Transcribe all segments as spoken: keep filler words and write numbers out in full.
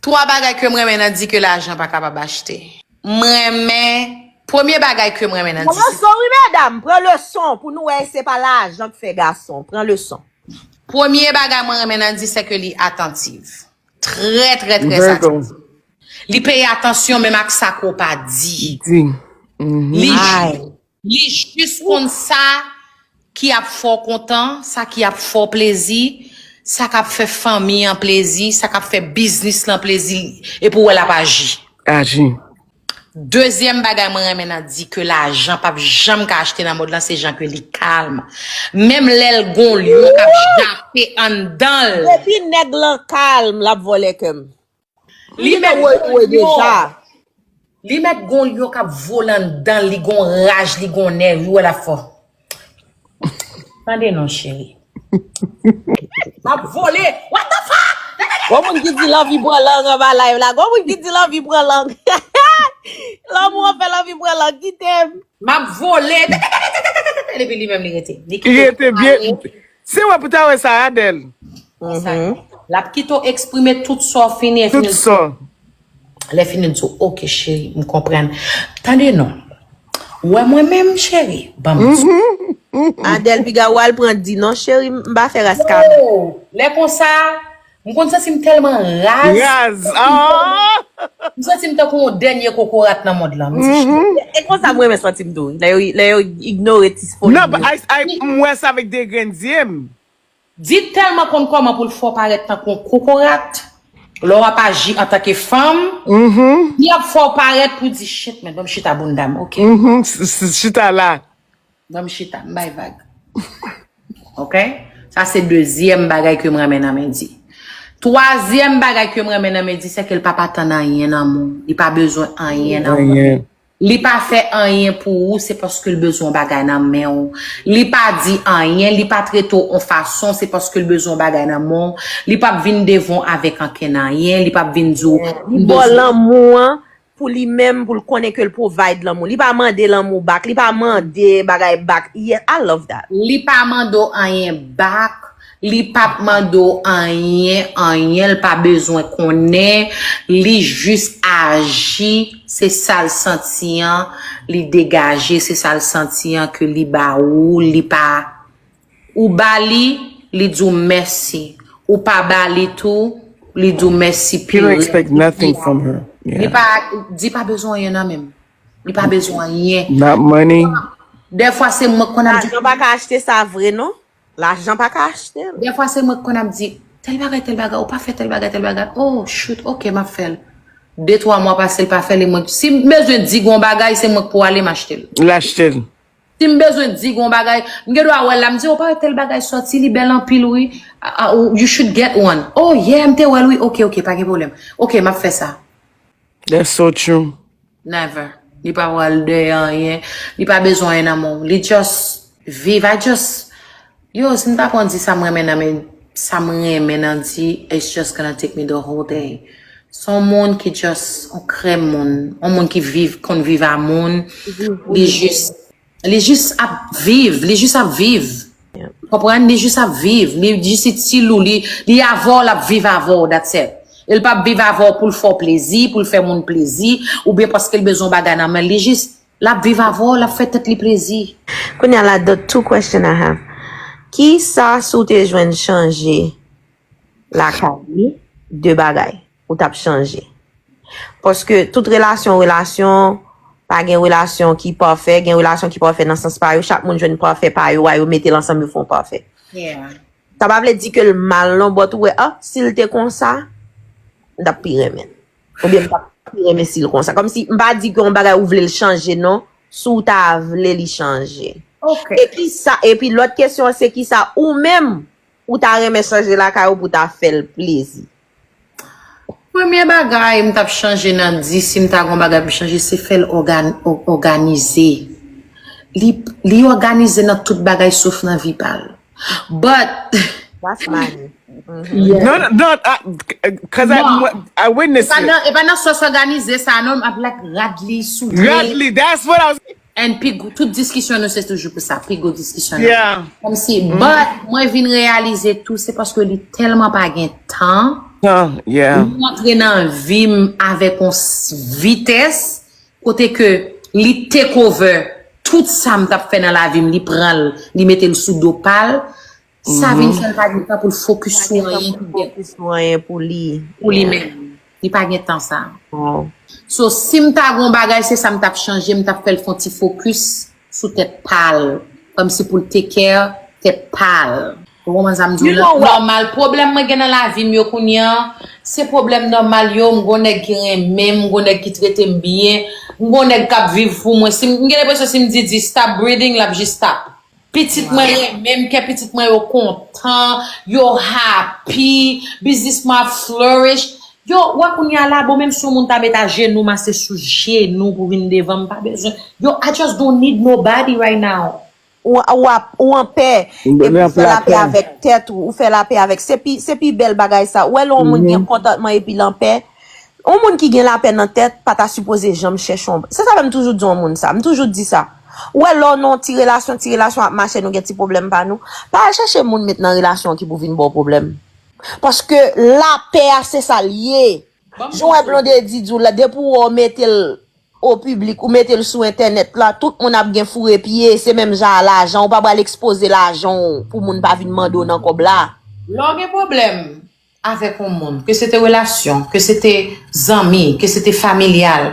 Twa bagay ke m renmen nan di ke lajan pa kapab achte. M renmen, premye bagay ke m renmen nan Pran di se leson, wi, medam. Pran leson pou nou wè se pa lajan k fè gason. Pran leson. Premye bagay mwen renmen nan di se ke li atantiv. Trè, trè, trè atantiv. Li peye atansyon menm ak sa ke w pa di. Di. Li, li jis konn sa ki ap fè w kontan, sa ki ap fè w plezi, sa k ap fè fanmi an plezi, sa k ap fè biznis lan plezi, epi w wè l ap aji. Aji. Dezyèm bagay mwen renmen nan di ke lajan p ap janm ka achte nan mond lan, se jan ke li kalm. Menm lè l gon lyon k ap jape anndan l. Depi nèg lan kalm, l ap vòlè kè m. Li mèt gon lyon. Li mèt gon lyon k ap vole anndan l, li gon raj, li gon nèv, wi, wè l ap fè. Tande non, cheri. M ap vole. What the fuck? Gon moun ki di l anvi pran lang anba live la. Gon moun ki di l anvi pran lang. Lanmou an fè l anvi pran lang. Kite m. M ap vole. Epi li menm li rete. Li Li rete byen. Se wè pou ta wè sa, Adèl. L ap kite w eksprime tout sa w fini. Tout sa. Lè fini di w, ok cheri, m konprann. Tande non. Ou wè mwen menm, cheri, ban m di. Adèl piga w al pran di non, cheri, m pa fè ras ka. Oh, lè konsa, m konn santi m tèlman raz. Raz. Ah! M santi m tankou yon dènye kokorat nan mond lan. M di, cheri. E konsa mwen men santi m tou. Lè yo, lè yo ignore ti foli. Non, I, I, m wè sa avèk de grenn zye m. Di tèlman konn kòman pou l fè w parèt tankou yon kokorat. Lè w ap aji antanke fanm, li ap fè w parèt pou di, shit, men ban m chita bounda m, ok. Mhm, s- s- Chita la. Ban m chita, m bay vag. Ok? Sa se dezyèm bagay ke m renmen nan Mendy. Twazyèm bagay ke m renmen nan Mendy, se ke l p ap atann anyen nan moun. Li pa bezwen anyen nan moun. Anyen. Li pa fè anyen pou ou, se paske l bezwen yon bagay nan men w. Li pa di anyen, li pa trete w yon fason, se paske l bezwen yon bagay nan men w. Li p ap vin devan w avèk ankenn anyen, li p ap vin di w, Li ba w lanmou an pou li menm, pou l konnen ke l provide lanmou. Li pa mande lanmou back, li pa mande bagay back. Yeah, I love that. Li pa mande w anyen back, li p ap mande w anyen, anyen, l pa bezwen konnen, li jis aji, se sa l santi an, li degaje, se sa l santi an ke li ba ou, li pa, ou ba li, li di w mèsi, ou pa ba li tou, li di w mèsi You don't pire. Expect nothing from her. Li Yeah. pa, di pa bezwen anyen nan men m. Li pa bezwen anyen. Not money. Dèfwa se mwen k konn ap di, Lajan pa ka achte sa vre non. Lajan pa ka achte l. dèfwa se mwen k konn ap di, tèl bagay, tèl bagay, ou pa fè tèl bagay, tèl bagay. Oh, shoot, ok, m ap fè l. De, twa mwa pase, l pa fè l, e mwen, si m bezwen di gon bagay, se mwen k pou ale, m achte l. L achte l. Si m bezwen di gon bagay, m gen dwa wè l la, m di, ou pa wè tèl bagay sòti, li bèl anpil, wi. Ah, ah, ou- you should get one. Oh, yeah, m te wè l, wi. Ok, ok, pa gen pwoblèm. Ok, m ap fè sa. That's so true. Never. Li pa pral dèyè anyen. Li pa bezwen anyen nan men w. Li just viv. I just, yo, si m ta konn di sa m renmen nan men, sa m renmen nan di, it's just gonna take me the whole day. Se yon moun ki just, yon krèm moun. Yon moun ki viv, konn viv a moun. Li jis, li jis ap viv. Li jis ap viv. Konprann? Li jis ap viv. Li jis itil ou. Li, li avè w, l ap viv avè w. That's it. E l p ap viv avè w pou l fè w plezi, pou l fè moun plezi, oubyen paske l bezwen yon bagay nan men l. Li jis, l ap viv avè w, l ap fè tèt li plezi. Kounye a la, the two question I have. Kisa si w te jwenn chanje lakay li, de bagay ou t ap chanje? Paske tout relasyon, relasyon, pa gen relasyon ki pafè, gen relasyon ki pafè nan sans pa yo, chak moun jwenn pafè pa yo, a yo mete l ansanm, yo fè yon pafè. Yeah. Sa pa vle di ke l mal non, but ou wè, ah, si l te konsa, m t ap pi renmen l. Oubyen m t ap pi renmen si l konsa. Kòmsi, m pa di ke yon bagay ou vle l chanje non, si w ta vle li chanje. Ok. E kisa, epi lòt kesyon an se kisa ou menm, ou ta renmen chanje lakay ou pou ta fè l plezi. Premye bagay m t ap chanje nan di, si m ta gon bagay pou chanje, se fè l ògan- ò- òganize. Li, li òganize nan tout bagay sof nan vi pa l. But, That's mine. No, no, no, I, cause I, I witnessed e pa it. Nan, e pa nan sòs òganize sa non, m ap like rad li, soulye. Godly, that's what I was. And pi gwo, tout diskisyon nou se toujou pou sa, pi gwo diskisyon nou. Yeah. Kòmsi, but mwen vin reyalize tou, se paske li tèlman pa gen tan, Tan, yeah. Li rantre nan vi m avèk yon vitès kote ke li take over tout sa m t ap fè nan lavi m, li pran l, li mete l sou do pa l. Sa vin fè l pa gen tan pou l fokis sou anyen ki gen Fokis sou anyen pou li. Pou li menm. Li pa gen tan sa. So si m ta gon bagay, se sa m t ap chanje, m t ap fè l fè yon ti fokis sou tèt pa l. Kòmsi pou l take care tèt pa l. Ou konprann sa m di w la? Nòmal, pwoblèm mwen gen nan lavi m yo kounye a, se pwoblèm nòmal yo, m gon nèg ki renmen m, m gon nèg ki trete m byen, m gon nèg k ap viv pou mwen. Si m gen enpresyon si m di di stop breathing, l ap jis stop. Pitit mwen renmen m, kè pitit mwen yo kontan, yo happy, biznis mwen ap flourish. Yo, wè kounye a la, bon, menm si yon moun ta met ajenou, m ase sou jenou pou vin devan m, pa bezwen. Yo, I just don't need nobody right now. Ou, ou, ap- ou anpè. Epi ou fè lapè avèk tèt ou, ou fè lapè avèk. Se pi, se pi bèl bagay sa. Ou wè lè yon moun gen kontantman epi l anpè. Yon moun ki gen lapè nan tèt pa ta sipoze janm chèche yon. Se sa fè m toujou di yon moun sa. M toujou di sa. Ou wè lè w nan yon ti relasyon, ti relasyon ap mache, nou gen ti pwoblèm pa nou. Pa al chèche moun met nan relasyon ki pou vin ba w pwoblèm. Paske lapè a se sa l ye. Jan w wè Blondedy di w la, depi w wè w mete l o piblik, ou mete l sou entènèt la, tout moun ap gen foure pye, se menm jan a lajan, ou pa pral ekspoze lajan w pou moun pa vin mande w nan kòb la. Lè w gen pwoblèm avèk yon moun, ke se te relasyon, ke se te zanmi, ke se te familyal,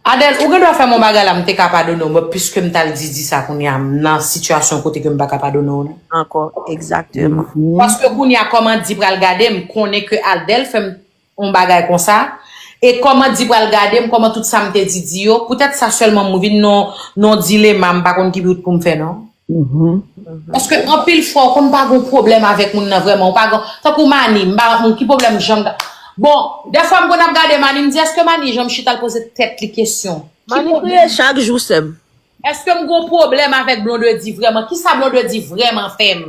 Adèle, ou gen dwa fè m yon bagay la, m te ka padone w, but piske m t al di di sa kounye a, m nan sitiyasyon kote ke m pa ka padone w, non. Ankò, egzakteman. Paske kounye a, kòman di pral gade m, konnen ke Adèle fè m yon bagay konsa, e kòman di pral gade m, kòman tout sa m te di di yo, poutèt sa sèlman m vin nan nan dilema, m pa konn ki wout pou m fè, non. Paske anpil fwa, ou konn pa gon pwoblèm avèk moun nan vrèman, ou pa gon, tankou Mani, m pa konn ki pwoblèm janm ga. Bon, dèfwa m konn ap gade Mani, m di, èske Mani janm chita l poze tèt li kesyon? Ki Mani pwoblèm? Kriye chak jou, sè m. Èske m gon pwoblèm avèk Blondedy vrèman? Kisa Blondedy vrèman fè m?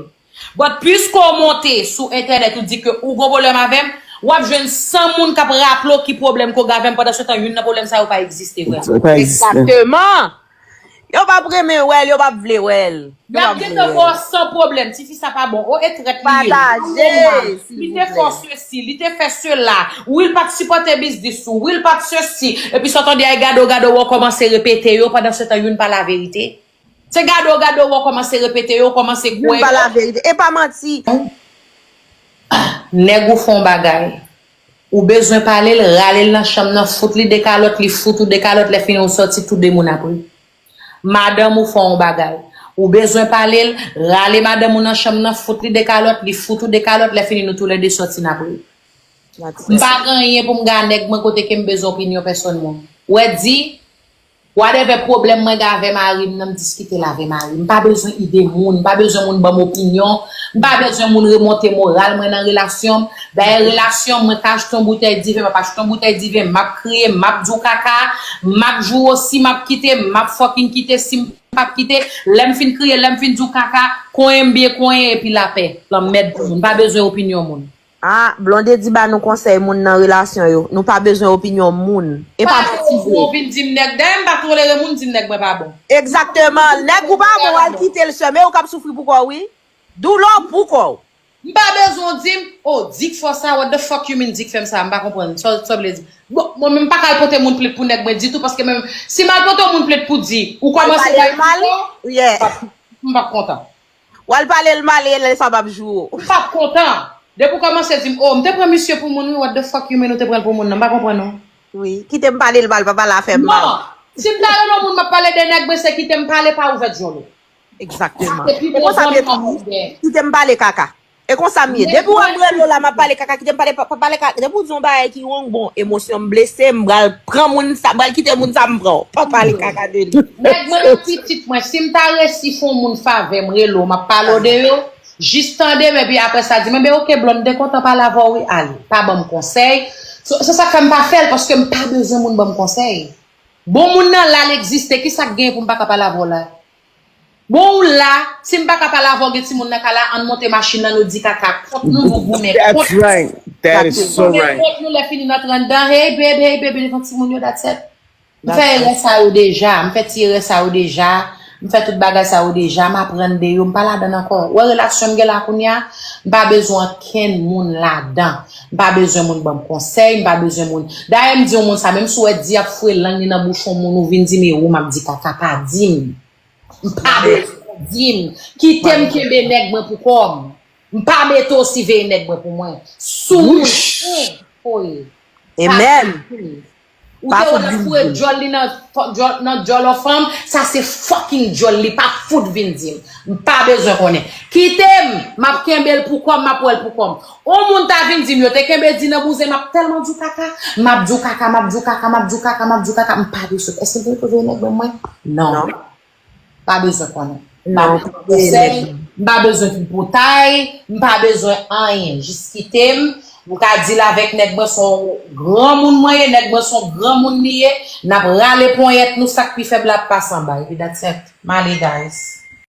But piske w monte sou entènèt ou di ke ou gon pwoblèm avè m, w ap jwenn san moun k ap raple w ki pwoblèm ke w gen avè m, pandan se tan youn nan pwoblèm sa yo pa egziste vrèman. Sa pa egziste. Egzakteman. Yo p ap renmen wè l, yo p ap vle wè l. Y ap gentan ba w san pwoblèm, tifi sa pa bon. O e trèt li ye. Pataje, Li te fè w sesi, li te fè sela. Wi, l pa t sipòte biznis ou, wi, l pa t sesi. Epi sa w tande ay gade w, gade w, w kòmanse repete yo, pandan se tan youn pa laverite. Se gade w, gade w, w kòmanse repete yo, w kòmanse kwè Youn pa yo. Laverite. E pa manti. Nèg ou fè yon bagay. Ou bezwen pale l, rale l nan chanm nan, fout li de kalòt, li fout ou de kalòt, lè fini ou sòti tou de moun apre. Madanm ou fè yon bagay. Ou bezwen pale l, rale madanm ou nan chanm nan, fout li de kalòt, li fout ou de kalòt, lè fini nou toulède sòti n apre. M pa gen anyen pou m gen a nèg mwen kote ke m bezwen opinyon pèsòn moun. Ou wè di, whatever pwoblèm mwen gen avè mari m nan, m diskite l avè mari m. M pa bezwen ide moun, m pa bezwen moun ban m opinyon, m pa bezwen moun remonte moral mwen nan relasyon m. Dayè relasyon m, mwen ka achte yon boutèy diven, m ap achte yon boutèy diven, m ap kriye, m ap di w kaka, m ap joure si m ap kite, m ap fucking kite si m p ap kite. Lè m fin kriye, lè m fin di w kaka, konyen m byen konyen epi lapè. Lanmèd pou moun, m pa bezwen opinyon moun. Ah, Blondedy ba nou konsèy moun nan relasyon yo. Nou pa bezwen opinyon moun. E pa Pa bezwen ou vin di m nèg. Dayè m pa tolere moun di m nèg mwen pa bon. Egzakteman. Nèg ou pa bon, w al kite l sè. Men ou k ap soufri pou kò w, wi. Doulè w pou kò w. M pa bezwen w di m, oh, Dick fè w sa, what the fuck you mean Dick fè m sa? M pa konprann. Sa sa w vle di? Bon, mwen menm m pa ka al pote moun plent pou nèg mwen ditou, paske menm si m al pote yon moun plent pou di, ou kòmanse pale l mal? Yeah. M p ap kontan. W al pale l mal e lè sa m ap joure w. M p ap kontan. Depi w kòmanse di m, oh, m te pran misye pou moun, wi, what the fuck you mean ou te pran l pou moun nan? M pa konprann, non. Wi, kite m pale l mal, pa pale afè m mal. Non. Si m ta rele yon moun, m ap pale de nèg, mwen se kite m pale, pa ouvè dyòl ou. Egzakteman. E konsa m ye tou, wi. Kite m pale kaka. E konsa m ye. Depi w wè m rele w la, m ap pale kaka, kite m pale, pa, pa pale kaka. Depi w di yon bagay ki wrong, bon, emosyon m blese, m pral pran moun sa, m pral kite moun sa m pran w. Pa pale kaka de li. Nèg mwen ak pitit mwen, si m ta resi fè yon moun favè, m rele w, m ap pale w de yo, jis tande m, epi apre sa di m, enben, oke, Blonde, m te kontan pale avè w, wi, ale. Pa ban m konsèy. So, se sa k fè m pa fè l, paske m pa bezwen moun ban m konsèy. Bon, moun nan la, l egziste, kisa k genyen pou m pa ka pale avè w la? Bon, ou la, si m pa ka pale avè w, gen timoun nan kay la, ann monte machin nan, nou di kaka kont nou, nou goumen kont. That's right. That is so right. Kont nou, lè fini n antre anndan, hey babe, hey baby, devan timoun yo, that's it. M fè erè sa yo deja, m fè ti erè sa yo deja. M fè tout bagay sa yo deja, m aprann de yo, m pa ladann ankò. Wè relasyon m gen la kounye a, m pa bezwen ankenn moun ladan. M pa bezwen moun ban m konsèy, m pa bezwen moun. Dayè m di yon moun sa, menm si w wè dyab foure lang li nan bouch yon moun, ou vin di m e ou m ap di kaka, pa di m. M pa bezwen di m. Kite m kenbe nèg mwen pou kò m. M pa mete w siveye nèg mwen pou mwen. Sou moun. Oye. Amen. Ou te wè l ap foure djòl li nan djòl, nan djòl yon fanm, sa se fucking djòl li, pa fout vin di m. M pa bezwen konnen. Kite m, m ap kenbe l pou kò m, m ap wè l pou kò m. On moun ta vin di m yo te kenbe di nan bouzen, m ap tèlman di w kaka, m ap di w kaka, m ap di w kaka, m ap di w kaka, m ap di w kaka, m pa bezwen. Èske m te retwouve nèg mwen? Non. Pa bezwen konnen. M pa bezwen konsèy, m pa bezwen tripotay, m pa bezwen anyen. Jis kite m. M ka deal avèk nèg mwen, se yon granmoun mwen ye, nèg mwen se yon granmoun li ye. N ap rale ponyèt nou, sa k pi fèb la ap pase anba. Epi that's it. M ale, guys.